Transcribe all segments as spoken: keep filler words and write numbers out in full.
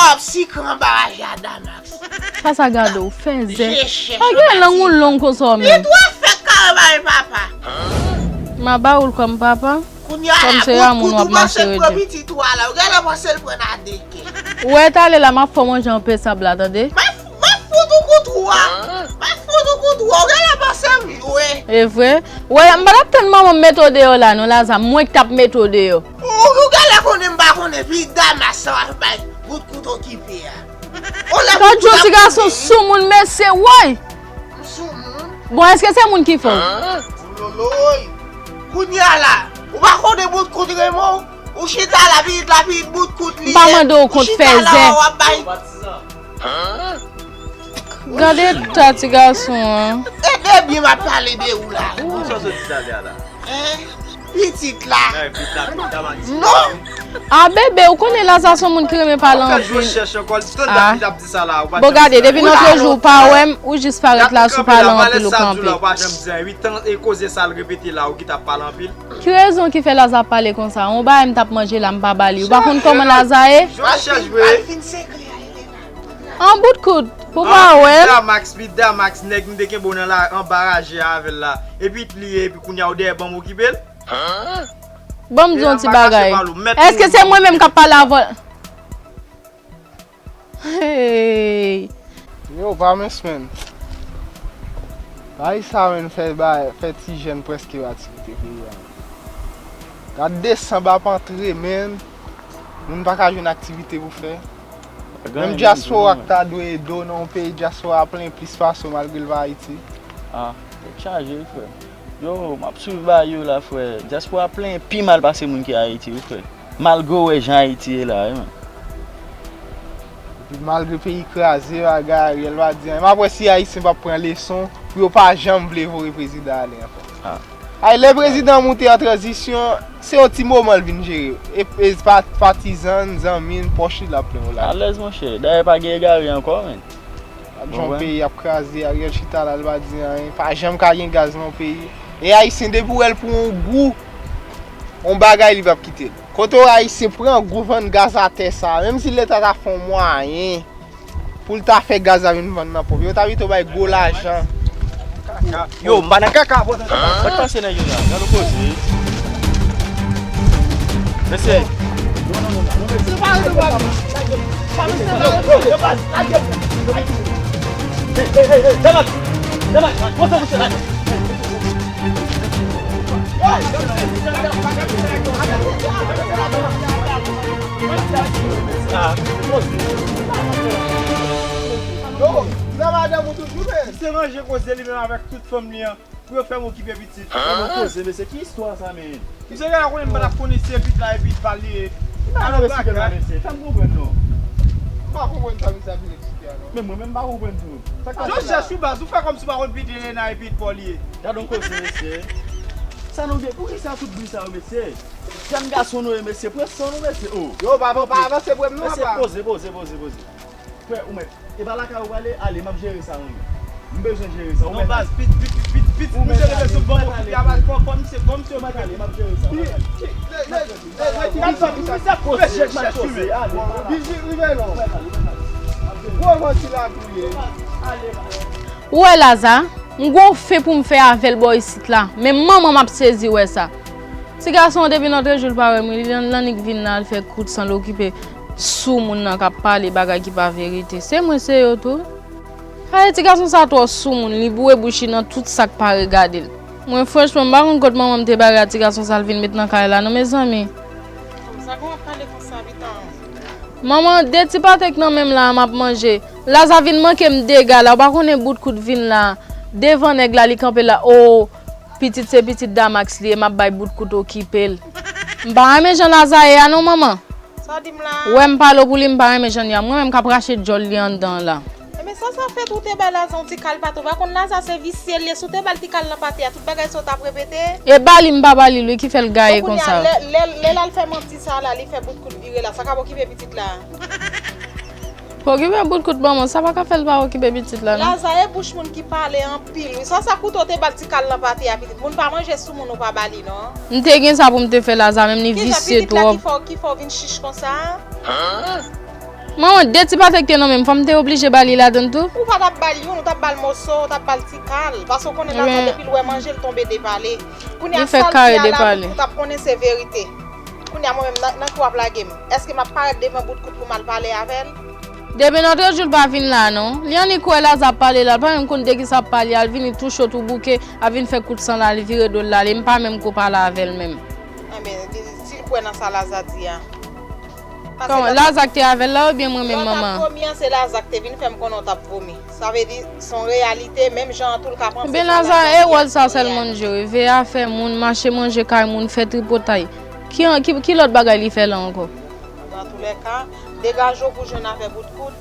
Ap sikre anba raje a Damax. Sa sa gade w fèzè. Je chèch. Pa gen lang ou long konsa w menm. Li twò fèk kare mari papa. M a ba ou l kòm papa. Kounye a la, kòm se Ramoun w ap mache rete. Pitit ou a la, ou genlè panse l pran nan de kè. Ou wè talè la, m ap fè w manje anpe sab la, tande? M ap, m ap fout ou kout ou a. M ap fout ou kout ou a, ou genlè panse m jwe. E vre? Ou wè, m pa t ap tann manman m mete w deyò la, non, Laza, mwen k t ap mete w deyò. Ou, ou genlè konnen m pa konnen, pi Damax sa w ap bay bout kout okipe a. Gad yon ti gason soumoun, mesye, woy! M soumoun? Bon, èske se moun ki fè w? Loloy! Kounye a la, ou pa konnen bout kout renmen w? Ou chita la, pitit la, pitit bout kout li ye. M pa mande w kont fèzè. Ou chita la, w ap bay. Gade ta ti gason an. E de byen m ap pale de ou la. Ou sa soti talè a la? Hein? Pitit la. Non. A bebe, ou konnen Laza se yon moun ki renmen pale anpil. Ah. Bon, gade, depi lòtrejou ou pa wè m, ou jis parèt la sou pale anpil ou kanpe. Ki rezon ki fè Laza ap pale konsa? Yon bagay m t ap manje la, m pa ba li. Ou pa konn kòman Laza ye? An bout kout, pou pa wè l. Damax, pi Damax, nèg m te kenbe w nan la, anba raje a avè l la. Epi li ye, epi kounye a ou dèyè ban m okipe l? Ban m di yon ti bagay. Èske se mwen menm k ap pale avè w? Hey! Yo, pa mens, menn. Bagay sa, menn, fè, fè ti jèn prèske yo aktivite peyi a. Gad desanm ap antre, menn. Moun pa ka jwenn aktivite pou fè. Menm dyaspora k ta dwe ede w nan yon peyi, dyaspora plen plis pase w malgre l pa Ayiti. Ah, tèt chaje, wi, frè. Yo, m ap swiv bagay yo la, frè. Dyaspora plen pi mal pase moun ki Ayiti, wi, frè. Malgre w wè jan Ayiti ye la, wi, men. Epi malgre peyi kraze, bagay, Ariel pa di anyen. M ap wè si Ayisyen p ap pran leson pou yo pa janm vle voye prezidan ale ankò. Ah. Ay, lè prezidan moute an tranzisyon, se yon ti moman l vin jere. E, e pa, patizan n, zanmi n, pòch li l ap plen w la. Alèz, monchè. Dayè, pa gen egare ankò, menn. Ap jan peyi ap kraze, Ariel chita la, l pa di anyen. Pa janm ka gen gaz nan yon peyi. E Ayisyen, depi w wè l pran yon gou, yon bagay, li p ap kite l. Kote w Ayisyen pran gou vann gaz atè sa, menm si Leta ta fè yon mwayen, pou l ta fè gaz la vin vann nan ponp. Yo ta pito bay gwo lajan. Yo, m pa nan kaka, bò, sa k pase nèg yo la? Gade koze. Mesye. Yo, ti nan madanm ou toujou, men. Misye ranje koze li menm avèk tout fanm li an pou yo fè m okipe pitit. Gade yon koze, mesye, ki istwa sa, men? Misye genlè konnen m pa t ap konnen si se pitit la epi pale. Alò, bagay. Fè m konprann, non. M pa konprann sa misye ap vin eksplike a, non. Men mwen menm m pa konprann tou. Sa k pase la? Joseph, sou baz, ou fè kòmsi w pa konn pitit Elena e pitit pa w li ye. Gade yon koze, mesye. Sa nou gen, poukisa tout bri sa yo, mesye? Jèn gason nou ye, mesye, pran san nou, mesye, oh. Yo, pa, pa, pa avanse pou m non, papa. Mesye, poze, poze, poze, poze. Frè, ou mèt. E pa lakay ou prale, ale, m ap jere sa mwen menm. M bezwen jere sa, ou mèt. Non, baz, pit, pit, pit, pit, misye rete sou ban m okipe a, baz, fò, fò misye, fò misye okipe. M ap jere sa, m ap jere sa. Ou wè Laza, m gon fen pou m fè avè l bò isit la. Men manman m ap sezi wè sa. Ti gason an depi nan trè jou l pa wè m, li annik vin la, l fè kout san l okipe soumoun nan k ap pale bagay ki pa verite. Se mwen se yo tou. Ay, ti gason sa twò soumoun, li boure bouch li nan tout sa k pa regade l. Mwen franchman, m pa konn kot manman m te bare a ti gason sa l vin met nan kay la, non, mezanmi. Sa k w ap pale konsa, pitit? Manman, de ti pate k nan men m la a m ap manje. Laza vin manke m dega la, ou pa konnen bout kout vin la. Devan nèg la, li kanpe la, o, pitit se pitit Damax li ye, m ap bay bout kout okipe l. M pa renmen jan Laza ye a non, manman. Sa w di m la? Ou wè m pale w pou li, m pa renmen jan l ye a. Mwen menm k ap rache djòl li anndan an la. Enben, sa sa fèt ou te bay Laza yon ti kal pate? Ou pa konn Laza se visye l ye, si w te ba l ti kal nan pate a, tout bagay sa w t ap repete? E ba li m pa ba li l wi ki fè l gaye konsa. Bon, kounye a, lè, lè, lè l al fè manti sa la, li fè bout kout vire la, sa k ap okipe pitit la? Okipe bout kout manman, sa pa ka fè l pa okipe pitit la, non. Laza, e bouch moun ki pale anpil, wi. Sa, sa koute w te ba l ti kal nan pate a, pitit. Moun pa manje sou moun ou pa ba li, non. M te gen sa pou m te fè Laza, menm li visye twòp. Ki jan pitit la ki fè w, ki fè w vin chich konsa? Manman, de ti pate ki te nan men m, fò m te oblije ba li ladann tou? Ou pa t ap ba l youn, ou t ap ba l moso, ou t ap ba l ti kal. Paske w konnen Laza depi l wè manje, l tonbe depale. Kounye a, sa l fè a la, ou t ap konnen se verite. Kounye a, mwen menm, nan ki w ap lage m? Èske m ap parèt devan bout kout pou m al pale avè l? Depi nan trant jou l pa vin la non. Li annik wè Laza ap pale la, l pa menm konn de kisa ap pale, al vini tou cho tou bouke, ap vin fè kout san la, li vire do l l ale, m pa menm ko pale avè l menm. Enben, si l kwè nan sa Laza di a. Kòman, Laza k te avè l la oubyen mwen menm manman? Lè w t ap vomi an, se Laza k te vin fè m konnen w t ap vomi. Sa vle di, se yon reyalite, menm jan an tou l ka panse se Laza ki ann vomi an. Ebyen Laza e wòl sa sèlman l jere, veye afè moun, mache manje kay moun, fè tripotay. Ki, ki, ki lòt bagay li fè la ankò? Antoulèka, degaje w pou jwenn avè bout kout,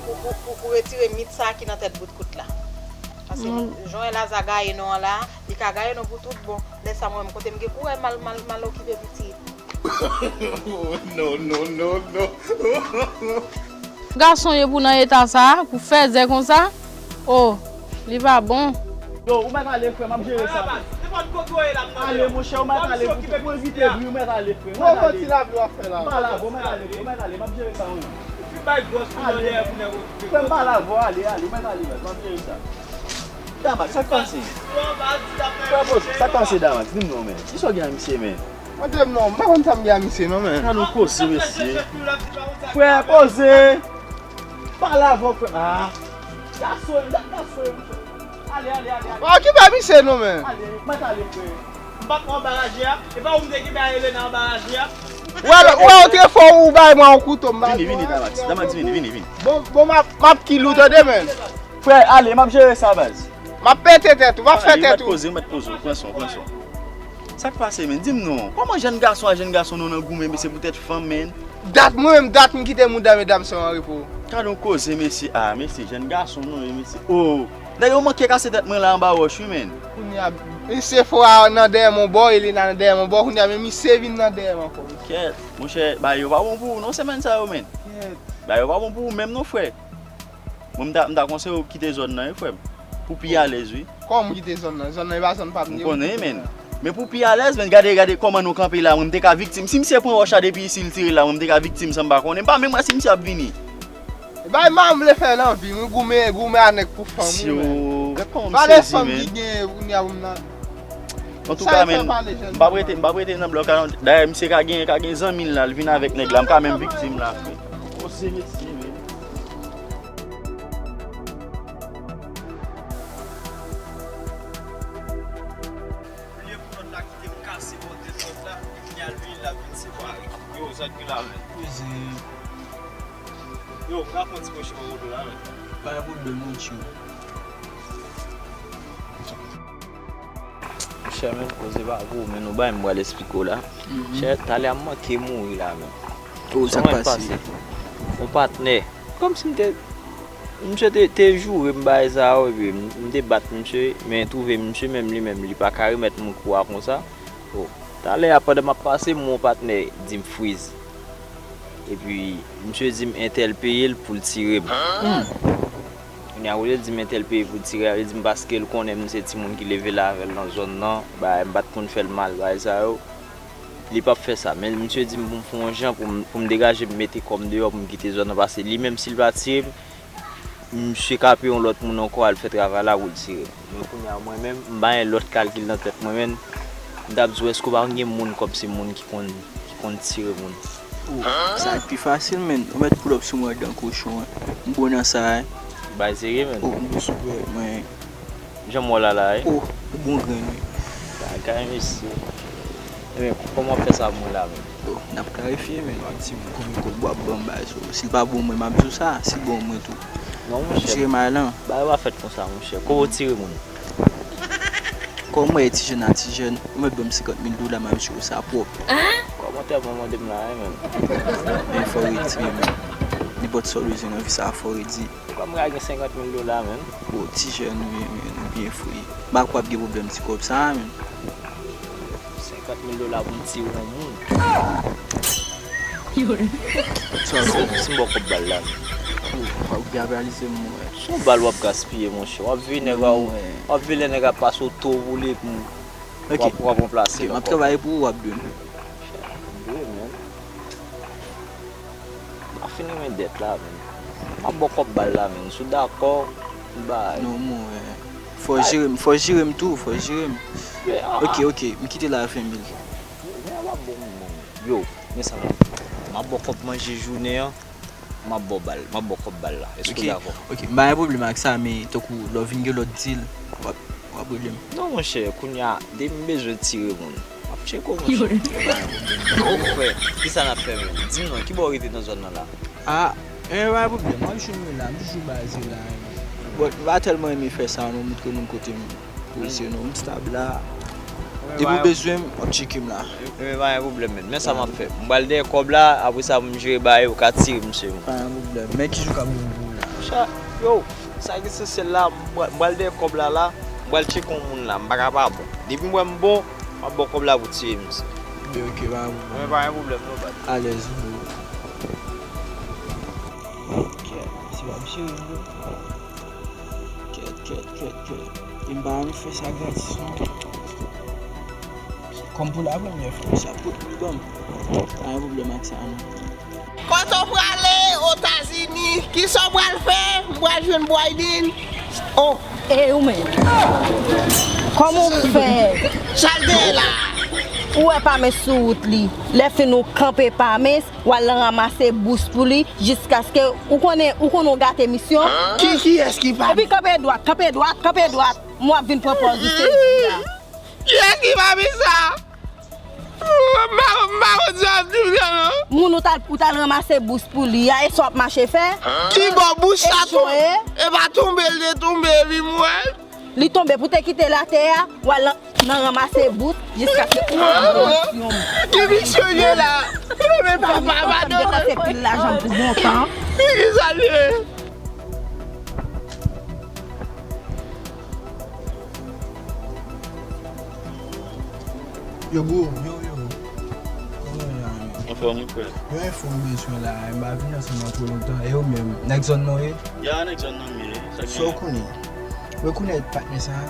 pou, pou, pou, pou retire mit sa a ki nan tèt bout kout la. Paske jan w wè Laza gaye nou an la, li ka gaye nou pou tout bon. Lè sa mwen menm kote m gen pou wè m al, m al, m al okipe pitit. No, no, no, no. Gason ye pou nan eta sa, pou fèzè konsa. Oh, li pa bon. Yo, ou mèt ale frè m, m ap jere sa. Ale monchè, ou mèt ale. Ou envite bri, ou mèt ale frè. Ou mèt ale. M pa la avè w, ou mèt ale frè, ou mèt ale, m ap jere sa wi. Ale. Frè m pa la avè w, ale, ale, ou mèt ale baz, m ap jere sa. Damak, sa k pase? Frè Poze, sa k pase Damak? Di m non men. Kisa w gen ak misye men? Mande m non, m pa konn sa m gen ak misye non men. Gad yon koze mesye. Frè Poze. Pale avè w frè m. Ah. Gason, gason. Ale, ale, ale, ale. Pa okipe misye non men. Ale, mèt ale frè. M pa t nan anba raje a. E pa ou m te gen bay Elena anba raje a. Wè, wè, ou te fò ou bay mwen yon kouto m ba. Vini, vini, Damat. Damat, vini, vini, vini. Bon, bon, m ap, m ap kill ou tande men. Frè, ale, m ap jere sa baz. M ap pete tèt ou, m ap fè tèt ou. Ou mèt poze, ou mèt poze, pran swen, pran swen. Sa k pase men? Di m non. Kòman jèn gason a jèn gason nou nan goumen, men se poutèt fanm men. Dat mwen menm, dat m kite mouda medam sa yo an repo. Gad yon koze mesye, ah mesye, jèn gason nou ye mesye. Oh. Nèg yo manke kase tèt mwen la anba wòch wi men. Kounye a, misye fò a nan dèyè m on bò, Elena nan dèyè m on bò, kounye a men misye vin nan dèyè m ankò. Kèt, monchè, bagay yo pa bon pou ou non semèn sa yo men. Kèt. Bagay yo pa bon pou ou menm non frè. Mwen m ta, m ta konseye w kite zòn nan wi frè m. Pou pi alèz wi. Kòman m kite zòn nan? Zòn nan e pa zòn pa m. M konnen men. Men pou pi alèz men, gade, gade kòman nou kanpe la, mwen m te ka viktim. Si misye pran wòch la depi isi l tire l la, mwen m te ka viktim san m pa konnen. M pa menm wè si misye ap vini. E bay m pa vle fè nan vi m wi, goumen, goumen a nèg pou fanm wi men. Valè fanm ki genyen kounye a pou m nan. Antouka men, m p ap rete, m p ap rete nan blòk la non. Dayè misye ka gen, ka gen zanmi l la, l vin avèk nèg la, m ka menm viktim la. Koze mesye men. Olye pou lòt la kite m kase bò tèt lòt la, epi kounye a l vini l ap vin separe. Yo, sa k gen la menm? Koze. Yo, m ka pran ti pòch nan wodo la menm. Pa gen pwoblèm non tchou. Monchè men, koze pa pou ou men, yon bagay m pral esplike w la. Monchè, talè a m manke mouri la men. Oh, sa k pase? Yon patnè. Kòmsi m te, misye te, te joure m bagay sa yo, epi m, m te bat misye, men twouve misye menm li menm, li pa ka remèt mwen kou a konsa. Oh, talè a pandan m ap pase, m wè yon patnè di m friz. Epi, misye di m entèl peye l pou l tire m. Kounye a, olye l di m entèl peye pou l tire a, li di m paske l konnen m se timoun ki leve l avè l nan zòn nan, bagay, m pa t konn fè l mal, bagay sa yo. Li p ap fè sa, men misye di m pou m fè yon jan pou m, pou m degaje m mete kò m deyò pou m kite zòn nan, paske li menm si l pa tire m, misye ka peye yon lòt moun ankò al fè travay la pou l tire m. Men kounye a mwen menm, m pa gen lòt kalkil nan tèt mwen menm, m t ap di w èske w pa konn gen moun kòmsi moun ki konn, ki konn tire moun. Oh, sa pi fasil menm, ou mèt pull up sou mwen dan kochon wi. M bon nan sa wi. Bay serye menm. Oh, m bon sou mwen. Jan m wè w la la wi. Oh, ou bon grenn wi. Bagay mesye. Ebyen kòman w fè sa pou mwen la menm? Oh, n ap klarifye menm. Di m konbyen kòb w ap ban m bagay sa yo. Si l pa bon mwen m ap di w sa, si l bon mwen tou. Non monchè. Tire may lan. Bagay pa fèt konsa monchè. Kòman w tire moun? Kòman w ye ti jèn a ti jèn? Ou mèt ban m senkant mil dola m ap tire w sa pwòp. Kòmantè mwen mande m la wi menm. Men fò w retire menm. Nenpòt sa w bezwen nan vi sa a fò w redi. Kòm m ka gen senkant mil dola menm. Bon, ti jèn wi, men nou byen fre. M pa kwè w ap gen pwoblèm ti kòb sa a menm. Senkant mil dola pou m tire yon moun. Sa w fè? Si m ba w kòb bal la menm. Ou pa w ap dyabolize m wi. Se yon bal w ap gaspiye monchè. W ap veye nèg a, w ap veye lè nèg ap pase w tou woule pou w ap, w ap ranplase l ankò. M ap travay pou ou, w ap dwe m. Dwe menm. M ap fin renmen dèt la, menn. M ap ba w kòb bal la, menn. Si w dakò, m bay. Non, mon, eh, fò w jere m, fò w jere m tou, fò w jere m. Ok, ok, m kite la, fè mil. Yo, men sa, m ap ba w kòb manje jounen an, m ap ba w bal, m ap ba w kòb bal la. Èske w dakò? Ok, m pa gen pwoblèm ak sa, men tankou lè w vin gen lòt dil, w ap, w ap rele m. Non, monchè, kounye a, depi m bezwen tire moun, m ap tcheke w, monchè. Yo, frè, kisa n ap fè menm? Di m non, ki bò w rete nan zòn nan la? Ah, eh, pa gen pwoblèm, m ap jwenn mwen la, m toujou baze la. Bon, m pa tèlman renmen fè sa, non, montre moun kote m poze, non, m stab la. Depi w bezwen m, w ap tcheke m la. Men pa gen pwoblèm, menn. Men sa m ap fè. M pral dèyè kòb la, apre sa pou m jere bagay, ou ka tire misye. Pa gen pwoblèm. Men ki jou k ap bon pou ou la? Monchè, yo, sa ki esansyèl la, m pral, m pral dèyè kòb la la, m pral tcheke yon moun la, m pa ka pa bon. Depi m wè m bon, m ap ba w kòb la pou tire misye. Ok, ok, pa gen pwoblèm. Men pa gen pwoblèm, non, bad. Alèz, bro. Kèt, se pa misye, bro. Kèt, kèt, kèt, kèt. E m pa renmen fè sa gratis, non. Kòm pou la premyè fwa, sa pot li ban m. Pa gen pwoblèm ak sa, non. Kote w prale, Etazini? Kisa w pral fè? M pral jwenn Biden. Oh. E ou menm? Kòman w fè? Sa l te ye la? Ou wè Pamès sou wout li. Lè fin ou kanpe Pamès, w al ranmase bous pou li, jiskaske ou konnen, ou konnen w gate misyon. Ki, kiyès ki pa... Epi kanpe dwat, kanpe dwat, kanpe dwat. Mwen ap vin pran pòz ou sezi a. Kiyès ki pa vin sa? M pa, m pa konn sa w ap di m sa non. Moun ou t al, ou t al ranmase bous pou li a, e sa w ap mache fè? Ki bò bous sa tonbe? E pa tonbe l te tonbe epi m wè l. Li tonbe pou te kite l atè a, w al nan, nan ranmase bous, jiskaske ou rann misyon. Ki misyon ye la? Men papa, padone. Depanse pil lajan pou bon tan. Ki sa l ye? Yo, bro, yo, yo. Kòman w ye la, menm? Anfòm, wi, frè. Yon enfo m bezwen la, m pa vin ansanm nan twò lontan. E ou menm, nèg zòn nan w ye? Ya, nèg zòn nan m ye. Sa w konnen? Rekonèt patnè sa a?